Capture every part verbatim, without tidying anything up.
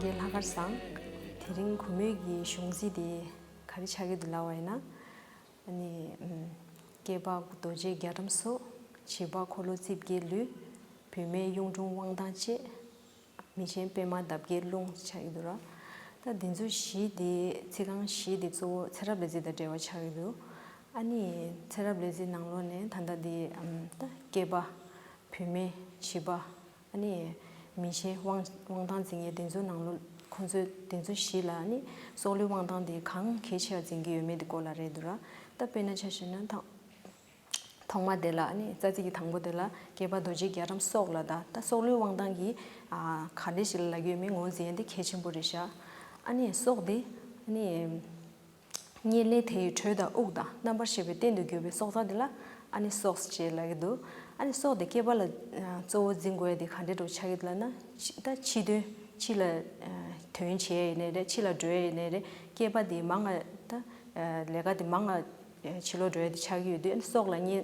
ལྷག་དཀར་བཟང་། དེ་རིང་གུས་མོའི་གི་གཞུང་ཚིག་དེ་ག་རེ་ཆགས་ཀྱི་འདུག་ལབ་པ་ཡིན་ན། ཨ་ནི། སྐྱེས་པ་རྡོ་རྗེ་རྒྱ་གྲམ་སྲོག། བྱིས་པ་འཁོར་ལོ་རྩིབས་བརྒྱད་ལུས། བུད་མེད་གཡུང་དྲུང་དབང་ཐང་བཅས། མི་ཆེན་པད་མ་འདབ་བརྒྱད་རླུང་ཆགས་ཀྱི་འདུག་ར། ད་འདི་ཚོ་བཞི་དེ་ཚིག་རྐང་བཞི་དེ་གཙོ་བོ་ཚེ་རབས་ལས་ཚིག་དང་འབྲེལ་བ་ཆགས་ཀྱི་འདུག་ཨ་ནི་ཚེ་རབས་ལས་ཚིག་ནང་ལོགས་ནས་ད་ལྟ་དེ་ཨམ་ད་སྐྱེས་པ། བུད་མེད། བྱིས་པ། ཨ་ནི་མི་ཆེན་དབང་དབང་ཐང་འཛིན་མཁན་དེ་ཚོའི་ནང་ལོགས་ཁོང་ཚོས་དེ་ཚོ་བཞི་ལ་ཨ་ནི་སྲོག་བླུའི་དབང་ཐང་དེ་གང་གལ་ཆེ་བ་འཛིན་གྱི་ཡོད་མེད་དེ་སྐོར་ལ་རེད་འདུག་ར། ད་དཔེར་ན་ཆ་བཞག་ན་ད། ཐོག་མ་དེ་ལ་ཨ་ནི་རྩ་ཚིག་གི་དང་པོ་དེ་ལ་སྐྱེས་པ་རྡོ་རྗེ་རྒྱ་གྲམ་སྲོག་ལ་ད་ད་སྲོག་བླུའི་དབང་ཐང་གིས་ཨ་ག་འདྲ་ཞིག་ལ་ལབ་ཀྱི་ཡོད་མེད་ངོས་འཛིན་ཡ་དེ་གལ་ཆེན་པོ་རེད་ཤག་ཨ་ནི་སྲོག་དེ་ཨ་ནི་བསྙེལ་ནས་དེ་ཡི་དྲོད་དང་དབུགས་དང་རྣམ་པར་ཤེས་པའི་རྟེན་དུ་གྱུར་པའི་སྲོག་རྩ་དེ་ལ་ཨ་ནི་སྲོག་ཅེས་ལབ་ཀྱི་འདུག་ཨ་ནི་སྲོག་དེ་སྐྱེས་པ་ལ་ཨ་གཙོ་བོ་འཛིན་དགོས་ཡ་དེ་ག་འདྲ་འདྲ་ཆགས་ཀྱི་འདུག་ལབ་ན། ཕྱི་ད་ཕྱི་དོན་ཕྱི་ལ་ཨ་དོན་བྱས་ཡིན་ནའི་རེད། ཕྱི་ལ་འགྲོ་ཡ་ཡིན་ནའི་རེད། སྐྱེས་པ་དེ་མང་ང་ད་ཨ་ལས་ཀ་དེ་མང་ང་ཕྱི་ལོགས་འགྲོ་ཡ་དེ་ཆགས་ཀྱི་ཡོད་དུས། ཨ་ནི་སྲོག་ལ་ཉེན་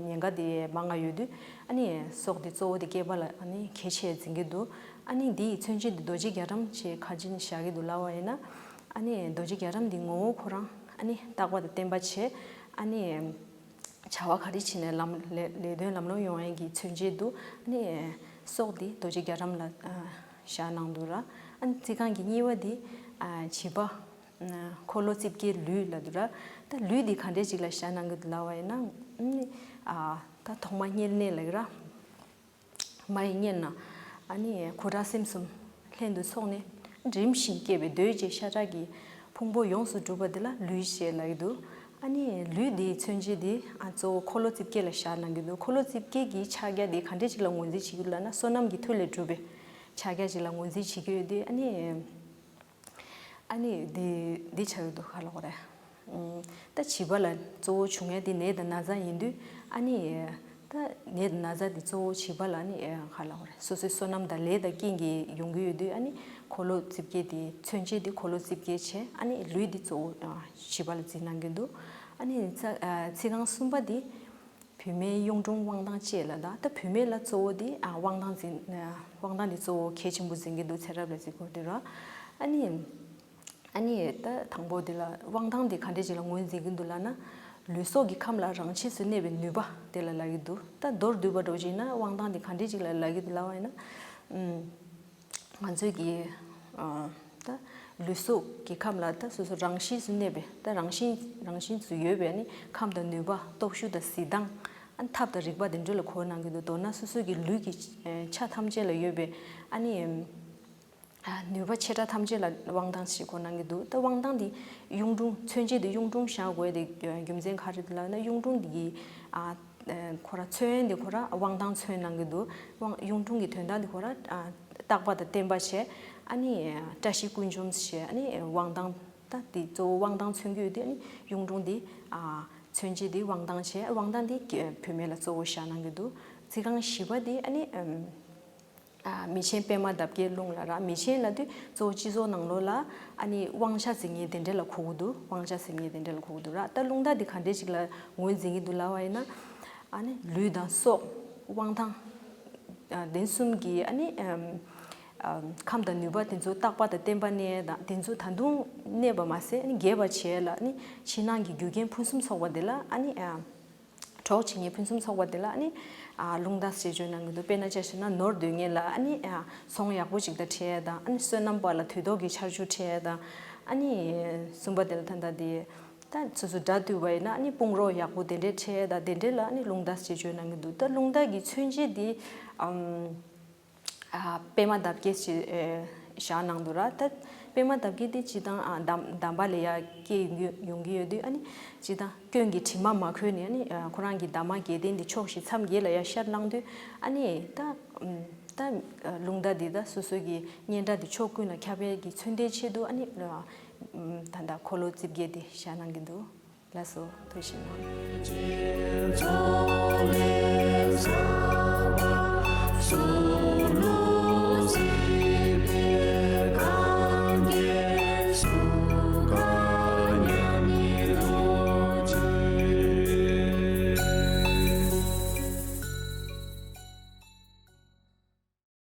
ཉེན་ཁ་དེ་མང་ང་ཡོད་དུས། ཨ་ནི་སྲོག་དེ་གཙོ་བོ་དེ་སྐྱེས་པ་ལ་ཨ་ནི་གལ་ཆེ་འཛིན་གྱི་འདུག་ཨ་ནི་འདིའི་མཚོན་བྱེད་དེ་རྡོ་རྗེ་རྒྱ་གྲམ་ཞེས་ག་ཅི་ནས་བཞག་གི་འདུག་ལབ་པ་ཡིན་ན། ཨ་ནི་རྡོ་རྗེ་རྒྱ་གྲམ་འདི་ངོ་བོ་ཁོ་རང་ཨ་ནི་རྟག་པ་དང་བརྟན་པ་བྱས། ཨ་ནི་བྱ་བ་ག་རེ་བྱས་ནས་ལམ་ལས་ལས་དོན་ལམ་ལྷོང་ཡོང་ཡས་ཀྱི་མཚོན་བྱེད་དུ་ཨ་ནི་སྲོག་འདི་རྡོ་རྗེ་རྒྱ་གྲམ་ལ་ཨ་བཞག་གནང་འདུག་ར། ཨ་ནི་ཚིག་རྐང་གི་གཉིས་པ་འདི་ཨ་བྱིས་པ། འཁོར་ལོ་རྩིབས་བརྒྱད་ལུས་ལབ་འདུག་ར། ད་ལུས་འདི་ག་འདྲས་ཅིག་ལ་བཞག་གནང་གི་འདུག་ལབ་པ་ཡིན་ན། ཨ་ནི་ཨ་ད་ཐོག་མ་བསྙེལ་ནས་ལབ་ཀྱི་ར། མ་ཡི་མངལ་ན། ཨ་ནི་ཁུ་ཁྲག་སེམས་གསུམ་ལྷན་དུ་ཚོགས་ནས་རིམ་བཞིན་སྐྱེ་བའི་གདོས་བཅས་ཤ་ཁྲག་གི་ཕུང་པོ་ཡོངས་སུ་གྲུབ་པ་དེ་ལ་ལུས་ཞེས་ལབ་ཀྱི་འདུག་ཨ་ནི་ལུས་འདིའི་མཚོན་བྱེད་དེ་ཨ་གཙོ་བོ་འཁོར་ལོ་རྩིབས་བརྒྱད་ལ་བཞག་གནང་གི་འདུག་འཁོར་ལོ་རྩིབས་བརྒྱད་ཀྱི་ཕྱག་རྒྱ་དེ་ག་འདྲས་ཅིག་ལ་ངོས་འཛིན་བྱེད་ཀྱི་འདུག་ལབ་ན། བསོད་ནམས་ཀྱི་མཐུ་ལས་གྲུབ་པའི་ཕྱག་རྒྱ་ཅིག་ལ་ངོས་འཛིན་བྱེད་ཀྱི་ཡོད་དུས། ཨ་ནི། ཨ་ནི་འདི་འདི་ཆགས་ཀྱི་འདུག་ག་ལབ་དགོས་རེད། ཨུམ། ད་བྱིས་པ་ལ་གཙོ་བོ་བྱུང་ཡ་དེ་ནད་དང་ན་ཚ་ཡིན་དུས། ཨ་ནི། ད་ནད་དང་ན་ཚ་དེ་གཙོ་བོ་བྱིས་པ་ལ་ནི་ག་ལབ་དགོས་རེད། སོ་སོའི་བསོད་ནམས་དང་ལས་དང་རྐྱེན་གྱིས་ཡོང་གི་ཡོད་དུས། ཨ་ནི་འཁོར་ལོ་རྩིབས་བརྒྱད་དེ་མཚོན་བྱེད་དེ་འཁོར་ལོ་རྩིབས་བརྒྱད་བྱས། ཨ་ནི་ལུས་དེ་གཙོ་བོ་བྱིས་པ་ལ་འཛིན་གནང་གི་འདུག་ཨ་ནི་ཚ་ཚིག་རྐང་གསུམ་པ་དེ། བུད་མེད་གཡུང་དྲུང་དབང་ཐང་བཅས་ལ། ད་ད་བུད་མེད་ལ་གཙོ་བོ་དེ་ཨ་དབང་ཐང་འཛིན། ཨ་དབང་ཐང་དེ་གཙོ་བོ་གལ་ཆེན་པོ་འཛིན་གྱི་འདུག་ཚེ་རབས་ལ་འཛིན་དགོས་དེ་ར། ཨ་ནི། ཨ་ནི་ད་དང་པོ་དེ་ལ་དབང་ཐང་དེ་ག་འདྲས་ཅིག་ལ་ངོས་འཛིན་གྱི་འདུག་ལབ་ན། ལུས་སྲོག་གི་ཁམས་ལ་རང་ཆས་སུ་གནས་པའི་ནུས་པ་དེ་ལ་ལབ་ཀྱི་འདུག་ད་མདོར་བསྡུས་པ་འདྲ་བོ་ཅིག་ན་དབང་ཐང་དེ་ག་འདྲས་ཅིག་ལ་ལབ་ཀྱི་འདུག་ལབ་པ་ཡིན་ན། ཨུམ། ང་ཚོས་ཀྱི་ཨ་ད་ལུས་སྲོག་གི་ཁམས་ལ་ད་སོ་སོ་རང་བཞིན་དུ་གནས་པའི། ད་རང་བཞིན་རང་བཞིན་དུ་ཡོད་པའི་ནི་ཁམས་དང་ནུས་པ། སྟོབས་ཤུགས་དང་གཟི་མདངས། ཨ་ཐབས་དང་རིག་པ་དེ་འདྲ་ལ་གོ་གནང་གི་འདུག་མདོར་ན་སོ་སོ་གི་ལུས་ཀྱི་ཆ་ཐམས་ཅད་ལ་ཡོད་པའི་ཨ་ནི་ཨ་ནུས་པ་ཆེ་ཕྲ་ཐམས་ཅད་ལ་དབང་ཐང་ཞེས་གོ་གནང་གི་འདུག་ད་དབང་ཐང་འདི་གཡུང་དྲུང་། མཚོན་བྱེད་དེ་གཡུང་དྲུང་བཞག་དགོས་དེ་རྒྱུ་མཚན་ག་རེ་རེད་ལབ་ན། གཡུང་དྲུང་འདི་གི་ཨ། ཁོ་ར་མཚོན་དེ་ཁོ་ར་དབང་ཐང་མཚོན་གནང་གི་འདུག་དབང་གཡུང་དྲུང་གི་དོན་དག་དེ་ཁོ་ར་ཨ་རྟག་པ་དང་བརྟན་པ་བྱས། ཨ་ནི་བཀྲ་ཤིས་ཀུན་འབྱུང་བྱས། ཨ་ནི་དབང་ཐང་། ད་དེ་གཙོ་བོ་དབང་ཐང་མཚོན་གྱི་ཡོད་དེ། ཨ་ནི་གཡུང་དྲུང་དེ་ཨ་མཚོན་བྱེད་དེ་དབང་ཐང་བྱས། དབང་ཐང་དེ་བུད་མེད་ལ་གཙོ་བོ་བཞག་གནང་གི་འདུག་ཚིག་རྐང་བཞི་པ་དེ་ཨ་ནི་ཨམ། ཨ་མི་ཆེན་པད་མ་འདབ་བརྒྱད་རླུང་ལབ་ར། མི་ཆེན་ལབ་དུས་གཙོ་བོ་སྤྱི་ཚོགས་ནང་ལོགས་ལ་ཨ་ནི་དབང་ཆ་འཛིན་མཁན་དེ་འདྲ་ལ་གོ་གི་འདུག་དབང་ཆ་འཛིན་མཁན་དེ་འདྲ་ལ་གོ་གི་འདུག་ར། ད་རླུང་རྟ་འདི་ག་འདྲས་ཅིག་ལ་ངོས་འཛིན་གྱི་འདུག་ལབ་པ་ཡིན་ན། ཨ་ནི་ལུས་དང་སྲོག། དབང་ཐང་། ཨ་དེ་གསུམ་གྱི་ཨ་ནི་ཨམ་ཨམ་ཁམས་དང་ནུས་པ་དེ་ཚོ་རྟག་པ་དང་བརྟན་པ་གནས་དང་། དེ་ཚོ་ད་དུང་གནས་པ་མ་ཟད་ཨ་ནི་རྒྱས་པར་བྱས་ལ། ཨ་ནི་ཕྱི་ནང་གི་རྒྱུ་རྐྱེན་ཕུན་སུམ་ཚོགས་པ་དེ་ལ་ཨ་ནི་ཨ། གྲོགས་བྱེད་མཁན་ཕུན་སུམ་ཚོགས་པ་དེ་ལ་ཨ་ནི་ཨ་རླུང་རྟ་ཞེས་བརྗོད་གནང་གི་འདུག་དཔེར་ན་ཆ་བཞག་ན་ནོར་འདོད་མཁན་ལ་ཨ་ནི་ཨ་ཚོང་ཡག་པོ་ཅིག་དང་འཕྲད་དང་། ཨ་ནི་སོ་ནམ་པ་ལ་དུས་ཐོག་གི་ཆར་ཆུ་འཕྲད་དང་། ཨ་ནི་གསུམ་པ་དེ་ལ་ད་ལྟ་དེ་ད་སོ་སོ་དགྲ་བཏུལ་བ་ཡིན་ན་ཨ་ནི་དཔུང་རོགས་ཡག་པོ་དེ་འདྲས་འཕྲད་དང་། དེ་འདྲས་ལ་ཨ་ནི་རླུང་རྟ་ཞེས་བརྗོད་གནང་གི་འདུག་ད་རླུང་རྟ་གི་མཚོན་བྱེད་དེ་ཨམ། ཨ་པད་མ་འདབ་བརྒྱད་ཅེས་ཨེ་བཞག་གནང་འདུག་ར། ད་པད་མ་འདབ་བརྒྱད་དེ་སྤྱིར་བཏང་ཨ་འདམ་འདམ་པ་ལ་ཡ་སྐྱེ་ཡོང་གི་ཡོང་གི་ཡོད་དུས། ཨ་ནི་སྤྱིར་བཏང་སྐྱོན་གྱི་དྲི་མ་མ་ཁོལ་ནས། ཨ་ནི་ཨ་ཁོ་རང་གི་འདབ་མ་བརྒྱད་ལྡན་དེ་ཕྱོགས་བཞི་མཚམས་བརྒྱད་ལ་ཡ་ཤར་གནང་དུས། ཨ་ནི་ད་ཨམ་ད་རླུང་རྟ་འདི་ད་སོ་སོ་གི་སྙན་གྲགས་དེ་ཕྱོགས་ཀུན་ལ་ཁྱབ་པའི་གི་མཚོན་དོན་ཆེད་དུ། ཨ་ནི་ཨ་ད་ད་འཁོར་ལོ་རྩིབས་བརྒྱད་དེ་བཞག་གནང་གི་འདུག་ལགས་སོ། ཐུགས་རྗེ་གནང་།